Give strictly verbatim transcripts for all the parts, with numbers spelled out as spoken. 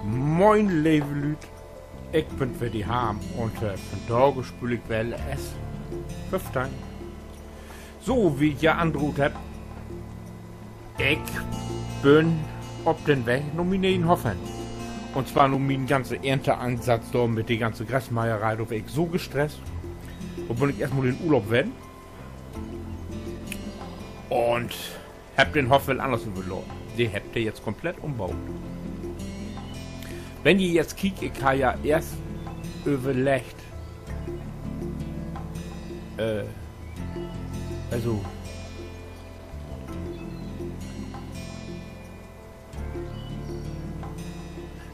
Moin, leve Lüüd. Ik bün weer de Harm un, äh, vundaag speel ik weer L S föffteihn. So, wie ik ja androht hebb, ik bün op den Weg na mien ne'en Hoff hen. Un zwar na mien ganze Ernteeinsatz dor mit de ganze Grasmeierei, dor weer ik so gestresst. Dor bün ik eerstmal in Urlaub ween. Un hebb den Hoff well anners överlaten. De hebbt de jetzt komplett ümbaut. Wenn ji jetzt kiekt, ik harr ja eerst överleggt, äh, also,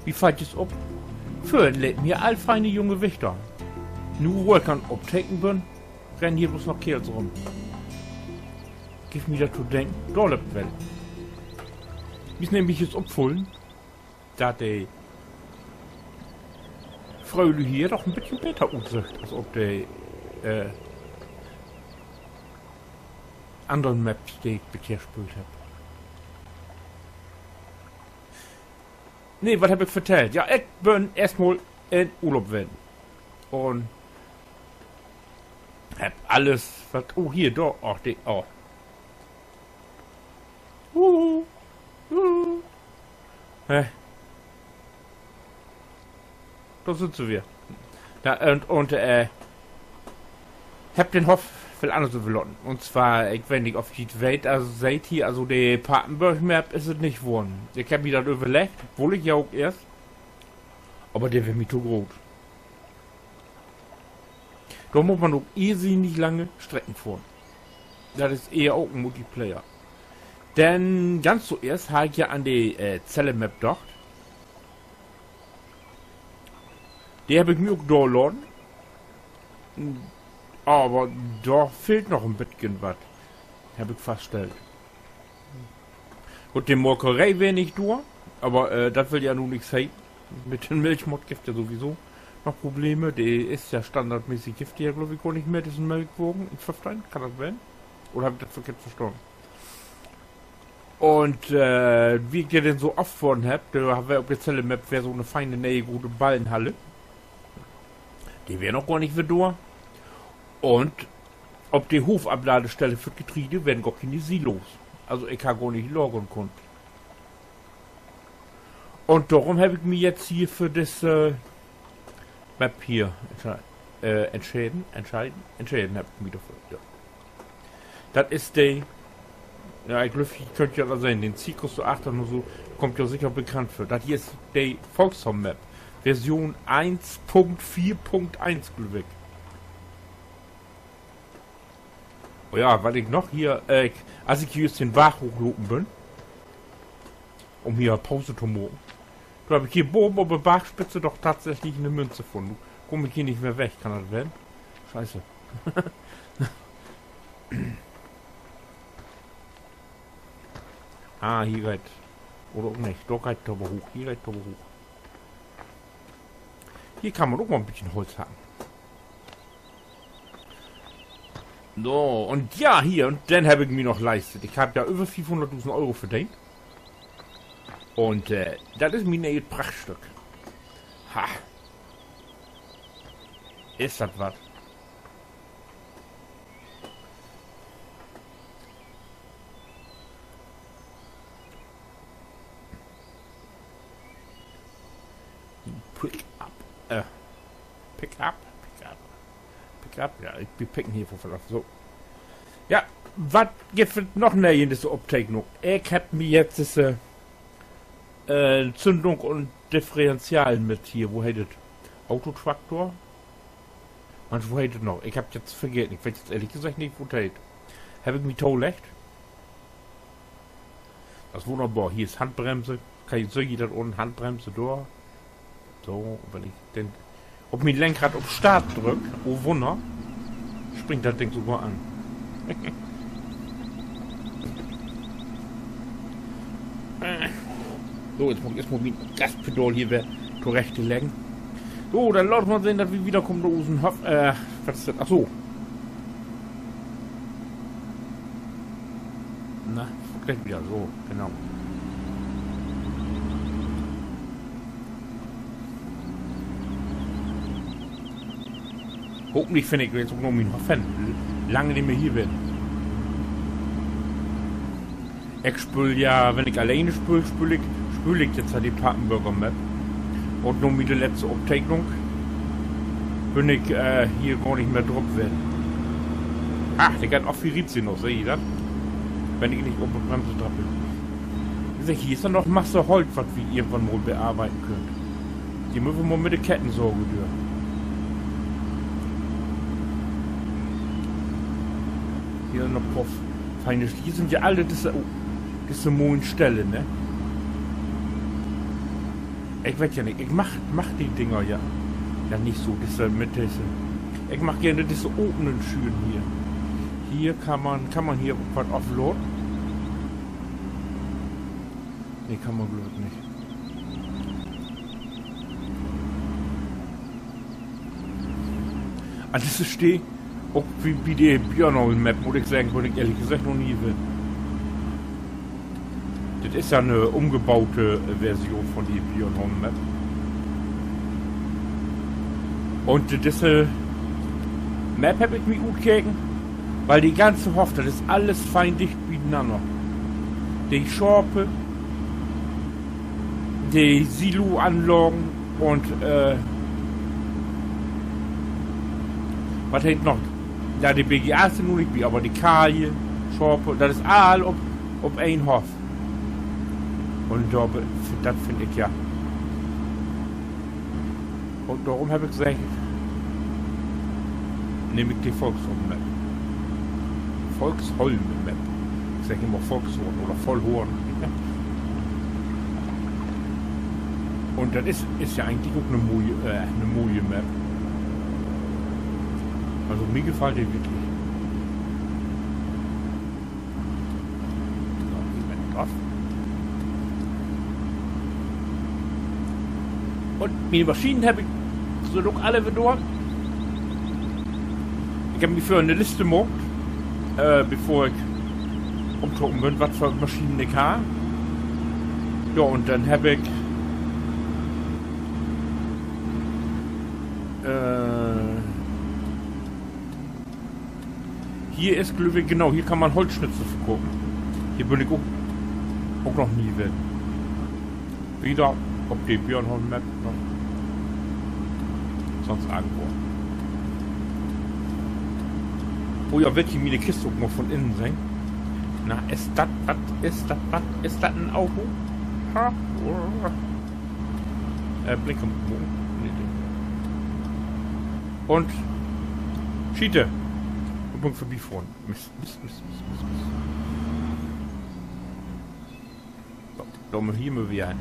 mi fallt dat op. Vörhen leep mi all feine junge Wichter. Nu, wo ik an 't Opteken bün, rennen hier bloots noch Keerls rüm. Gifft mi dat to denken, dor löppt well. Mi is nämlich jetzt opfullen, dat de Frölü hier doch en beten beter utsücht as op de, äh, annern Maps, de ik bit hier speelt hebb. Nee, wat hebb ik vertellt? Ja, ik bün eerstmal in Urlaub ween. Un hebb allens, wat, oh, hier, dor, oh, de, oh. Uhu. Uhu. Hä? Dor sünd se weer. Ja, un, un, äh, hebb den Hoff well anners överlaten. Un zwar, ik weet nich, of ji dat weet, also seht hier, also de Papenburg-Map is dat nich worrn. Ik hebb mi dat överleggt, wull ik ja ok eerst. Aver de weer mi to groot. Dor mutt man ok irrsinnig lange Strecken fohren. Dat is ehr ok en Multiplayer. Denn ganz toeerst harr ik ja an de, äh, Celle-Map dacht. De hebb ik mi ok dor laten. Aver dor fehlt noch en beten wat, hebb ik faststellt. Goot, de Molkeree weer nich dor, aver, äh, dat will ja nu nix heten. Mit den Milchmott gifft ja sowieso noch Probleme. De is ja standardmäßig, gifft de ja, glööv ik, gor nich mehr, dissen Melkwagen in föffteihn. Kann dat ween? Oder hebb ik dat verkehrt verstahn? Un, äh, wie ik de denn so affohren hebb, dor weer op de Celle-Map weer so 'ne feine ne'e grote Ballenhalle. De weer noch gor nich weer dor. Un op de Hoofafladestelle för 't Getreide weren gor kene Silos. Also ik harr gor nich lagern kunnt. Un dorüm hebb ik mi jetzt hier för disse Map hier entsche-, äh, entscheden, entscheiden, entscheden hebb ik mi dorför, ja. Dat is de, ja, ik glööv, ji köönt ja dat sehn, den Zirkus dor achtern un so, kummt ja seker bekannt vör. Dat hier is de Volkshorn-Map, Version eins Punkt vier Punkt eins, glööv ik. Oh ja, wat ik noch hier, äh, ik, as ik hier jüst den Barg hoochlopen bün, üm hier Pause to maken, dor hebb ik hier baven op de Bargspitze doch tatsächlich 'ne Münze funnen. Kumm ik hier nich mehr weg, kann dat ween? Scheiße. Ah, hier geiht, oder ok nich, dor geiht 't aver hooch, hier geiht 't aver hooch. Hier kann man ok mal en beten Holz hacken. So, un ja, hier, un denn hebb ik mi noch leistet. Ik hebb ja över fiefhunnertdusend Euro verdeent. Un, äh, dat is mien ne'et Prachtstück. Ha. Is dat wat? Pick up. Äh, pick up, pick up, pick up. Ja, ik, wi picken hier vun af. So. Ja, wat gifft dat noch Nees in disse Opteknung? Ik hebb mi jetzt disse, äh, Zündung un Differential mit hier, wo heet dat? Autotraktor? Mann, wo heet dat noch? Ik hebb dat vergeten. Ik weet nu ehrlich seggt nich, wo dat heet. Hebb ik mi toleggt. Dat is wunnerbor. Hier is Handbremse. Kann ji, seht ji dat unten? Handbremse dor. So, wenn ik denn op mien Lenkrad op Start drück, oh Wunner, springt dat Ding sogor an. So, nu mutt ik eerst mal mien Gaspedal hier weer torechtleggen. So, denn laat mal sehn, dat wi wiederkamen na usen Hoff, äh, wat is dat? Ach so. Na, gleich wieder, so, genau. Ok nich, finn ik, nu jetzt ok noch mien Hoff hen. Lang nich mehr hier ween. Ik spööl ja, wenn ik alleen spööl, spööl ik, spööl ik jetzt de Papenburger Map. Un na miene letzte Opteknung bün ik hier gor nich mehr drup ween. Ach, de geiht af, hier riet se noch, seht ji dat? Wenn ik nich op de Bremse drapp bün. Segg, hier is denn noch Masse Holt, wat wi irgendwann mal bearbeiden köönt. De mööt wi mal mit de Kettensäge dör. Hier noch Puff. Feine, hier sünd ja alle disse, oh, disse moien Stelle, ne? Ik weet ja nich, ik mag, mag de Dinger ja, ja nich so, disse mit disse. Ik mag geern disse openen Schüren hier. Hier kann man, kann man hier wat afladen? Nee, kann man, glööv ik, nich. An disse Steed, ok bi, bi de Björnholm Map, mutt ik seggen, bün ik ehrlich seggt noch nie ween. Dit is ja 'ne umgebaute Version von de Björnholm Map. Un disse Map heff ik mi utkeken, wiel de ganze Hoff, dat is alles fein dicht bi'nanner. De Schape, de Siloanlagen un, äh, wat heet noch? Ja, de B G A's sünd nu nich bi, aver de Kaje, Schape, dat is all op, op een Hoff. Un dor, dat finn ik ja. Un dorüm heff ik seggt, nehm ik de Volksholm-Map. Volksholm-Map. Ik segg immer Volkshorn oder Vollhorn. Un dat is, is ja egentlich ok 'ne moie, äh, 'ne moie Map. Also, mi gefallt de wirklich. So, hier bün ik af. Un miene Maschinen heff ik, sünd ok alle weer dor. Ik heff mi vörher 'ne Liste maakt, äh, bevör ik ümtrocken bün, wat för Maschinen ik harr. Ja, un denn heff ik, äh, hier is, glööv ik, genau, hier kann man Holtschnitzel verkopen. Hier bün ik ok, ok noch nie ween. Wieder op de Björnholm-Map noch. Sonst irgendwo. Oh ja, wüllt ji miene Kist ok mal von innen sehn? Na, is dat wat? Is dat wat? Is dat en Auto? Ha? Äh, Blinker. Nee, nee. Un Schiete. Un bün vörbifohren. Mist, Mist, Mist. So, denn hier mal weer hen.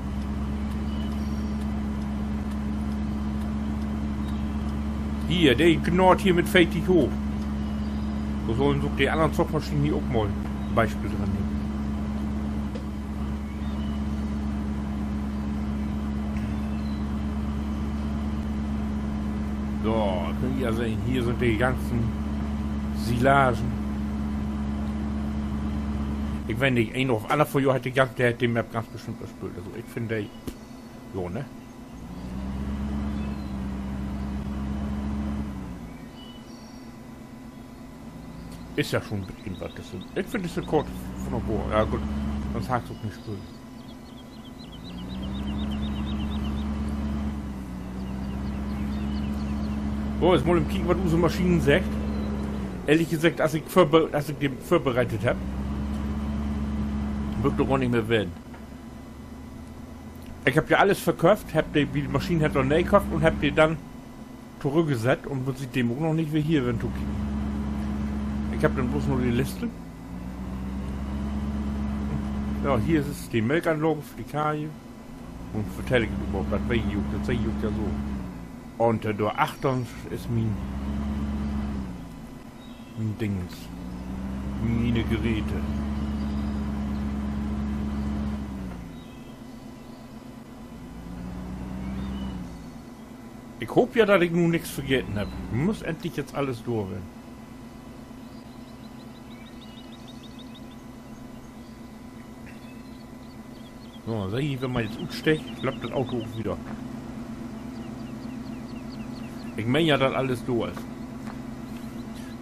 Hier, de knurrt hier mit veertig hooch. Dor schullen se ok de annern Zochmaschinen hier ok mal Bispeel dran nehmen. So, köönt ji ja sehn, hier sünd de ganzen Silagen. Ik weet nich, een of anner von jo hett de, de hett de Map ganz bestimmt spöölt. Also, ik finn de, jo, ne? Is ja schon 'n beten wat, dat is, ik finn, dat is de Koort von de Boor. Ja, goot, sünst harr ik se ok nich spöölt. So, nu mal even kieken, wat use Maschinen seggt. Ehrlich seggt, as ik vörbe-, as ik de vörbereitet hebb, wüll ik dor gor nich mehr ween. Ik hebb ja alles verköfft, hebb de, de Maschinen hett dor nee köfft un hebb de denn torüggsett un siet dem ok noch nich weer hier ween to kieken. Ik hebb denn bloots noch de Liste. Ja, hier is de Melkanlage för de Kaje. Un vertell ik dat överhaupt, dat weet ji ok, dat seh ji ok ja so. Un, äh, dor achtern is mien, mien Dingens. Miene Geräte. Ik hoop ja, dat ik nu nix vergeten hebb. Mutt endlich jetzt alles dor ween. So, seh ji, wenn man jetzt utsteigt, klappt dat Auto ok wieder. Ik meen ja, dat alles dor is.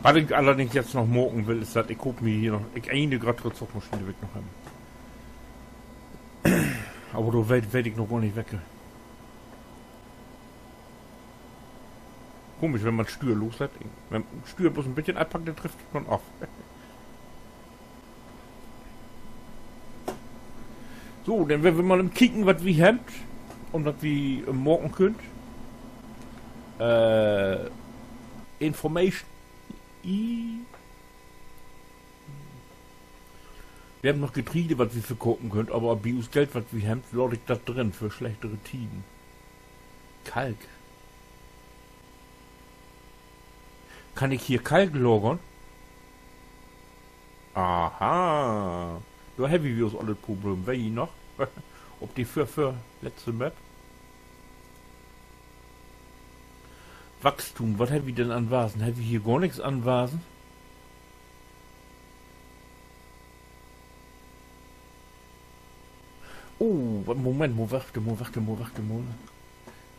Wat ik allerdings jetzt noch maken will, is dat, ik koop mi hier noch, ik, een Quadratzockmaschine will ik noch hebben. Aver dor weet, weet ik noch gor nich, welke. Komisch, wenn man Stüer los hett. Wenn Stüer bloots en beten anpackt, denn drifft man af. So, denn wüllt wi mal even kieken, wat wi hebbt un wat wi, äh, maken köönt. Äh, Information. I. Wi hebbt noch Getreide, wat wi verkopen köönt, aver bi us Geld, wat wi hebbt, laat ik dat drin för slechtere Tieden. Kalk. Kann ik hier Kalk lagern? Aha. Dor hebbt wi us olle Problem. Weet ji noch? Op de vör-, vörletzte Map. Wachstum, wat hebbt wi denn anwasen? Hebbt wi hier gor nix anwasen? Oh, wat, Moment, mo, wacht, mo, wacht, mo, wacht, mo.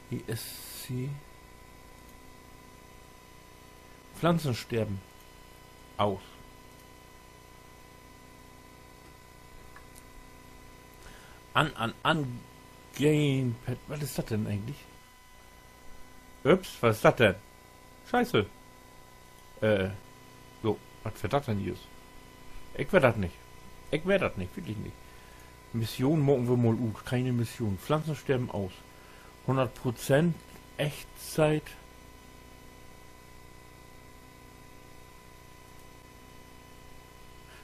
Hier is se. Pflanzensterben. Aus. An, an, an, Gamepad. Wat is dat denn egentlich? Ups, wat is dat denn? Scheiße. Äh, so, wat weer dat denn hier? Ik weet dat nich. Ik weet dat nich, wirklich nich. Mission maken wi mal ut. Keine Mission. Pflanzensterben aus. Hunnert Prozent Echtzeit.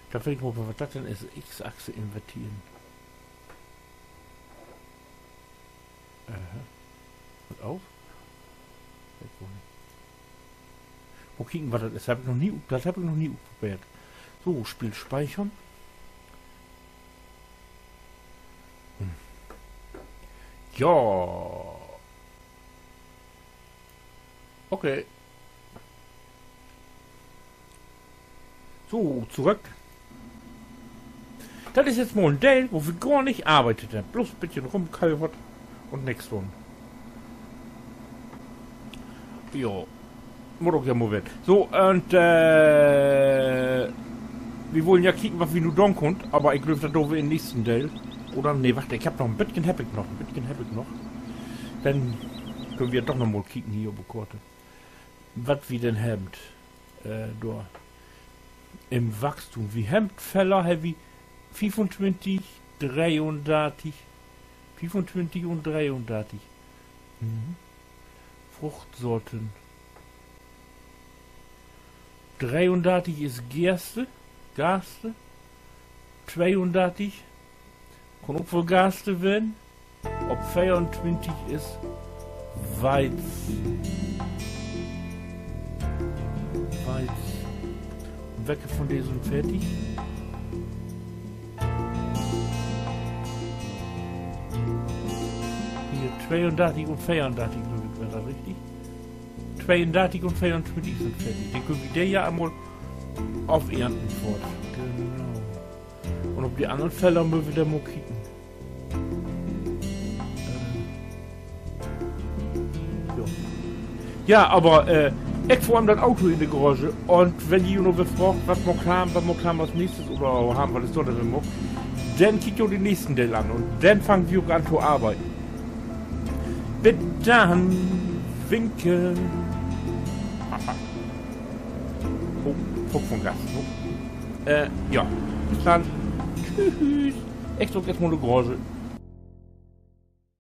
Dor weet ik mal, wat dat denn is. X-Achse inverteren. Aha. Wat aus? Weet ik gor nich. Mal kieken, wat dat is. Hebb ik noch nie, dat hebb ik noch nie utprobeert. So, Spiel speichern. Hm. Ja. Okay. So, torüch. Dat is jetzt mal en Deel, wo wi gor nich arbeidt hebbt. Bloots en beten rumkövert un nix doon. Jo. Mutt ok ja mal ween. So, un, äh, wi wullen ja kieken, wat wi nu doon köönt, aver ik glööv, dat doot wi in'n nächsten Deel. Oder, nee, wacht, ik hebb noch en beten, hebb ik noch, en beten hebb ik noch. Denn köönt wi doch noch mal kieken hier op de Koort. Wat wi denn hebbt, äh, dor. In'n Wachstum. Wi hebbt Feller, hebbt wi fiefuntwintig, dreeundartig, fiefuntwintig un dreeundartig. Mhm. Fruchtsorten. Dreeundartig is Gerste, Garste. Tweeundartig. Kunn ok woll Garste ween. Op veeruntwintig is Weiz. Weiz. Un welke von de sünd fertig? Hier, tweeundartig un veeruntwintig, glööv ik, weer dat richtig? Tweeundartig un veeruntwintig sünd fertig. Denn köönt wi de ja eenmal afernten foorts. Genau. Un op de annern Feller mööt wi denn mal kieken. Äh, jo. Ja, aver, äh, ik fohr even dat Auto in de Garage. Un wenn ji nu weer fraagt, wat maakt wi, wat maakt wi as nächstes oder hebbt wi dat so denn maakt, denn kiekt jo den nächsten Deel an un denn fangt wi ok an to arbeiden. Bit dann, winke. Oh, Fuck von Gas. Oh. Äh, ja. Bit dann. Tschüss. Ik drück eerstmal de Garage.